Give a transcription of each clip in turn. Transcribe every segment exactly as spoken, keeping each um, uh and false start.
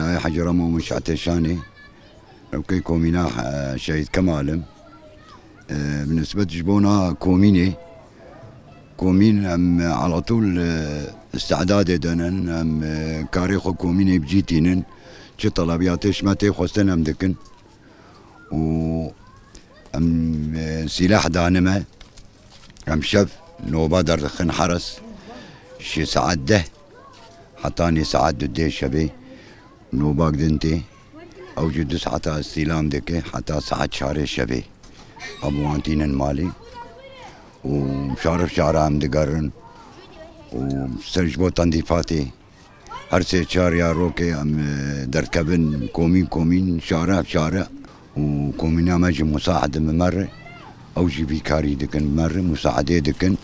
Ay Hecî Ramo min Şehteşanê, rewkê komîna, e, Şehîd Kemal im. E, bi nisbet ji bona komînê, komîn em, e, alatûl, e, îstidadê dinin, em, e, karê xwe komînê bi cî tînin, çi telebiyatê ji me tê xwestin em dikin. Û em, e, sîlah danime, em şev noba derdixin heres, ji saet deh hetanî saet du dê şevê nobak din tê. Ew jî du saeta îstîlam dike heta saet çarê şevê. Em wan tînin malê û şare şare em digerin û ser ji bo tendîfatê. Her sê çar ya rokê em, e, derdikevin komîn komîn, şare şare û komîna me jî musaedin bi me re. Ew jî vî karî dikin, bi me re musaedê dikin.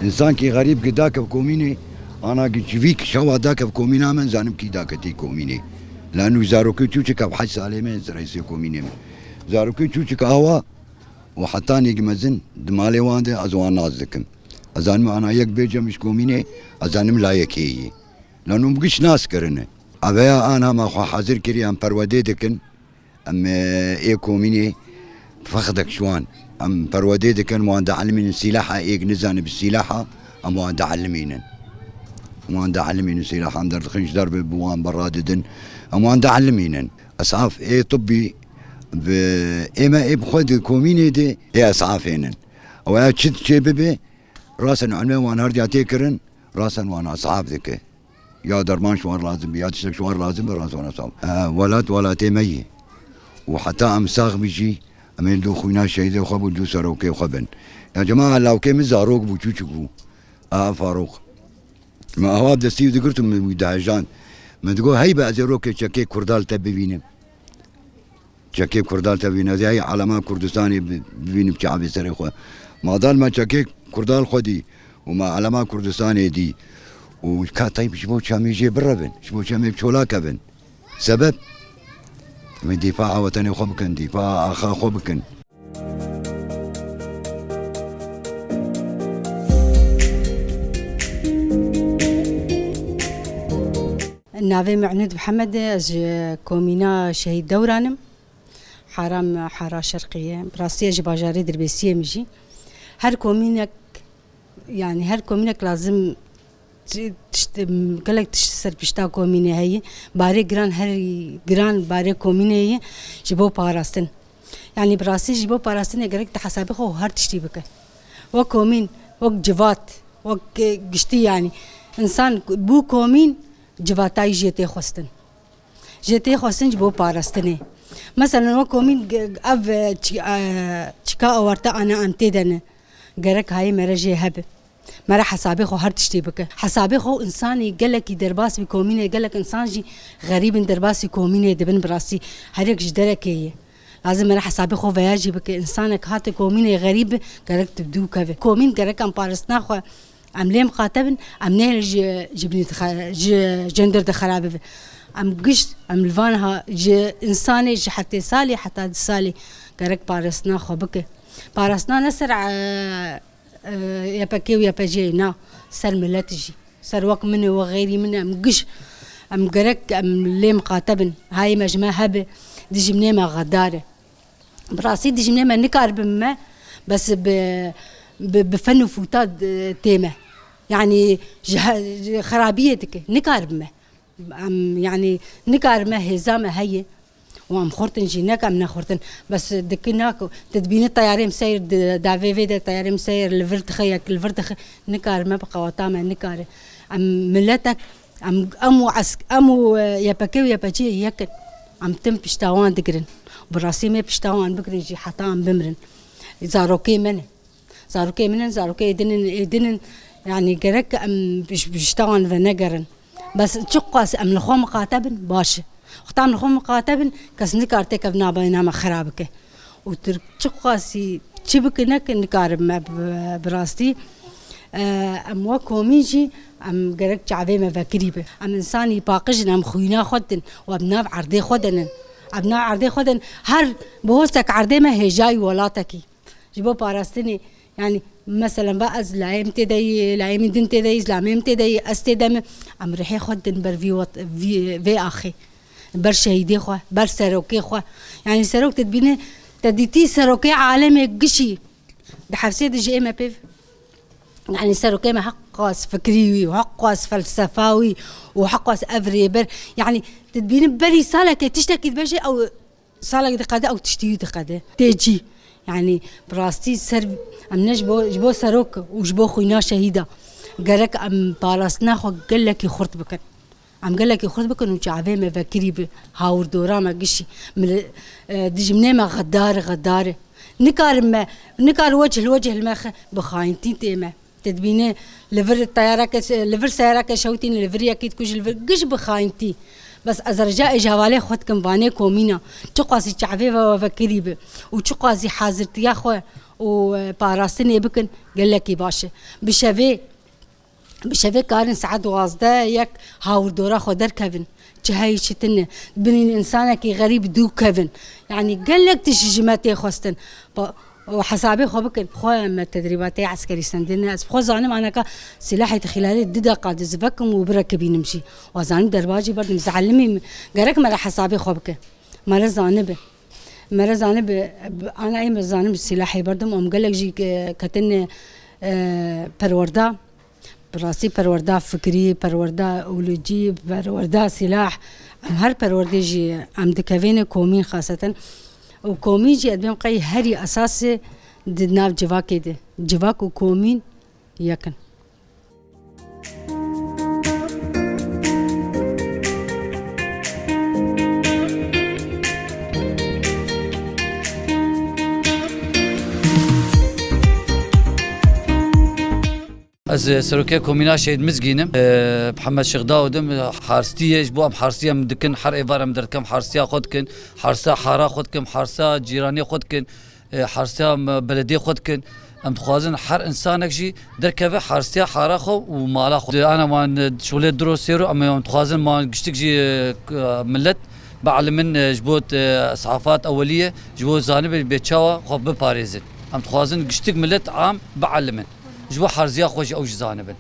Însankî xerîb ki dakev komînê, ana ki ji vî şewa dakev komîna me, zanim kî daketî komînê. Lanu zarokê çûçik ev heşt salê me, reîsê komînê me. Zarokê çûçik awa û hetanî ki mezin di malê wan de ez wan nas dikim. Ez zanim ana yek bêcem ji komînê, ez zanim layekê yî. Lan hûn bi giş nas kirine. Eveya an hema xwe hazir kiriye, em perwedê dikin. Em, e, ê komînê fexdek ji wan. Em perwedê dikin, wan dielimînin sîlaha êk nizane bi sîlaha, em wan dielimînin. Wan dielimînin sîlaha, em derdixin ji derve bi wan berra didin. Em wan dielimînin. Esaf ê tibbî bi ê me ê bi xwe di komînê de ê esafê nin. Ew ya çi çê bibe, rasen ilmê wan her diya tê kirin, rasen wan esaf dike. Ya derman ji wan lazim be, ya tiştek ji wan lazim be, rast wana sağ. E, welat welatê me ye. Û heta em sax bijî, em ê li dû xwîna şehîdê xwe bû, dû serokê xwe bin. Ya cema lawkê min zarok bû, çûçik bû. A Farûq. Me awa destî digirtum, min wî dihejand. Min digot, hey be ez ê rokê çekê Kurda li te bivînim. Çekê Kurda li te bivînim. Ez ê hey elema Kurdistanê bi-, bivînim çavê serê xwe. Madal me çekê Kurda li xwe dî û me elema Kurdistanê dî. Û ka teyb ji bo çemê jê birevin, ji bo çemê bi çola kevin. Sebeb? Em ê dîfaa wetenê xwe bikin, dîfaa axa xwe bikin. Navê min Unûd Mihemed e, ez ji komîna Şehîd Dewran im. Hara min Hara Şerqî ye. Bi rastî ez ji bajarê Dirbêsiyê me jî. Her komînek, yanî her komînek lazim ti-, tişt-, gelek tişt ser pişta komînê heye. Barê giran her giran barê komînê ye ji bo parastin. Yanî bi rastî ji bo parastinê gerek tu hesabê xwe her tiştî bike. Wek komîn, wek civat, wek, e, giştî yanî. Însan bû komîn, civatayî jê tê xwestin. Jê tê xwestin ji bo parastinê. Meselen wek komîn g-, ev, e, çi-, e, çika awarte ane em tê de ne. Gerek hayê me re jê hebe. Me re hesabê xwe her tiştê bike. Hesabê xwe û însanî gelekî derbas bi komînê, gelek însan jî xerîb in derbasî komînê dibin bi rastî. Her yek ji derekê ye. Lazim me re hesabê xwe veya jî bike. Însanek hate komînê xerîb bi, gerek tu bi dû keve. Komîn gerek em parastina xwe, em lê miqate bin, em nehêlin ji, ji binî dixe-, ji, ji hundir dixerabibe. Em giş, em li van ha, ji însanê, ji heftê salî heta du salî gerek parastina xwe bike. Parastina ne ser, e, e, Y P G û Y P G, na, ser milet jî. Ser wek min e, wek xeyrî min e, em giş, em gerek, em lê miqate bin. Hayê me ji me hebe, dijminê me xedar e. Bi rastî dijminê me nikaribin me, bes bi, bi, bi fen û fûta d-, tê me. Yanî ji he-, ji xerabiyê dike, nikaribin me. Em, yanî nikarime hêza me heye û em xurt in jî, ne ku em nexurt in. Bes dikina ku tu dibînî teyarê em seyr di, davê vê de teyarê em seyr li vir dixe, yek li vir dixe, nikarime bi qeweta me nikare. Em miletek, em, em û esk-, em û, e, Y P G û Y P G yek in. Em tim pişta wan digirin. Bi rastî me pişta wan bigirin jî heta em bimirin. Zarokê me ne. Zarokê min in, zarokê ê din in, ê din in. Yanî gerek em ji, ji tişta wan venegerin. Bes çiqas em li xwe miqate bin, baş e. Wexta em li xwe miqate bin, kes nikar têkev nabeyna me xira bike. Û tu çiqasî çi bike neke, nikaribime bi, bi rastî. E, em wek komîn jî em gerek çavê me vekirî be. Em însanî paqij in, em xwîna xwe din û em nav erdê xwe de nin. Em nav erdê xwe de nin. Her bihostek erdê me hêjayî welatekî. Ji bo parastinê, yanî, meselen, va ez layê min tê de yî, layê min din tê de yî, zilamê min tê de yî, ez tê de me, em rihê xwe din ber vî wet-, vî, vê axê. Ber şehîdê xwe, ber serokê xwe. Yanî serok te dibîne, te dîtî serokê alemê gişî di hefsê de ji ê me pêv. Yanî serokê me heqas fikrî wî û heqas felsefa wî û heqas ev rêber. Yanî te dibîne berî salekê tiştekî dibêje ew salek diqede ew tiştî wî diqede. Tê cî. Yanî bi rastî ser em ne ji bo, ji bo serok û ji bo xwîna şehîda. Gerek em parastina xwe gelekî xurt bikin. Em gelekî xurt bikin û çavê me vekirî bi hawirdora me gişî. Mil-, e, dijminê me xedar, xedar e. Nikarin me, nikar wecih li wecih li me xe-, bi xayintî tê me. Te dibîne li vir teyareke, li vir seyareke şewtîne, li vir yekî dikujî, li vir giş bi xayintî. Bes ez rica ê ji hevalê xwe dikim vanê komîna. Çiqasî çavê ve we vekirî bi û çiqasî hazirtiya xwe û, e, parastinê bikin, gelekî baş e. Bi şevê Bi şevê karin saet duwazdeh yek hawirdora xwe derkevin. Çi heyî çi tune. Binîn însanekî xerîb dû kevin. Yanî gelek tişt ji me tê xwestin. Pa-, û hesabê xwe bikin. Xwe me tedrîbatê eskerî sendine. Ez bi xwe zanim anaka silahê di xîlalê di deqa de zivekim û birekibînim jî. Wa zanim derbajî berdim. Zelimî gerek me re hesabê xwe bike. Me re zanibe. Me re zanibe, bi ana ê me zanim silahê berdim. Em gelek jî ke-, ketine, e, perwerda. Bi rastî perwerda fikrî, perwerda olojî, perwerda sîlah, em her perwerdê jî em dikevêne komîn xaseten. Û komîn jî ez bêm qey herî esasê di nav civakê de. Civak û komîn yek in. Ez, e, serokê Komîna Şehîd Mizgîn im. E, Mihemed Şêx Dawud im. Harstiyê, ji bo em harstiya em dikin, her êvar em derdikim, harstiya xwe dikin, harstiya hara xwe dikim, harstiya cîranê xwe dikin, e, harstiya, em, belediyê xwe dikin. Em dixwazin her însanek jî derkeve harstiya hara xwe û mala xwe. Di ana wan, e, şolê diro sêro, em, em dixwazin wan giştik jî, e, k-, e, millet bielimin, e, ji bo, e, îsafat ewelî ye, ji bo zanibin bê çawa xwe biparêzin. Em dixwazin giştik millet am bielimin. Ji bo harziya xwe jî ew jî zanibin.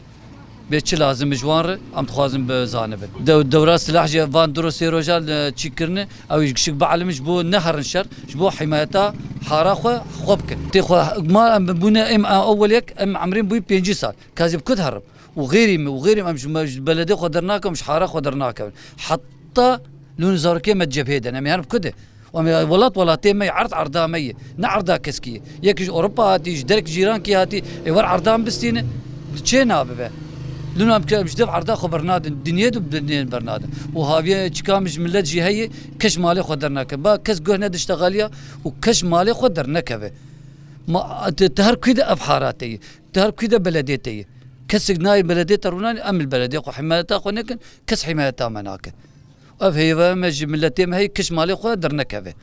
Bê çi lazim e ji wan re, em dixwazin bizanibin. Dew-, dewra silah jî van du roj sê rojan, e, çî kirine, ew jî gişik bielimin ji bo neherin şer, ji bo himayeta hara xwe, xwe bikin. Tê xwe ma em bûne, em, e, ewwel yek, em emrên bûyî pêncî sal. Ka ez ê bi ku herim? Û xêrî min, û xêrî min, em ji me, ji beledê xwe dernakim, ji hara xwe dernakevin. Heta lûn zarokê me cebhê de ne, em ê herin bi ku de? Em ê welat welatê me ye, erd erda me ye, ne erda keskî ye. Yek ji Ewropa hatî, ji derg cîrankî hatî, ê wer erda min bistîne, çê nabibe. Lûn em ke-, em ji dev erda xwe bernadin, dinyê de dinyê bernadin. Û haviyê çika min ji millet jî heye, kes malê xwe dernakeve. Ba kes guh nede ji texaliya û kes malê xwe dernekeve. Ma, te, te her kuyê de ev hara te ye. Di her kuyê de beledê te ye. Kesek nayê beledê te rûnanê, em li beledê xwe himayeta xwe nekin, kes himayeta me nake. Ev heyva me ji miletê me heye, kes malê xwe dernekeve.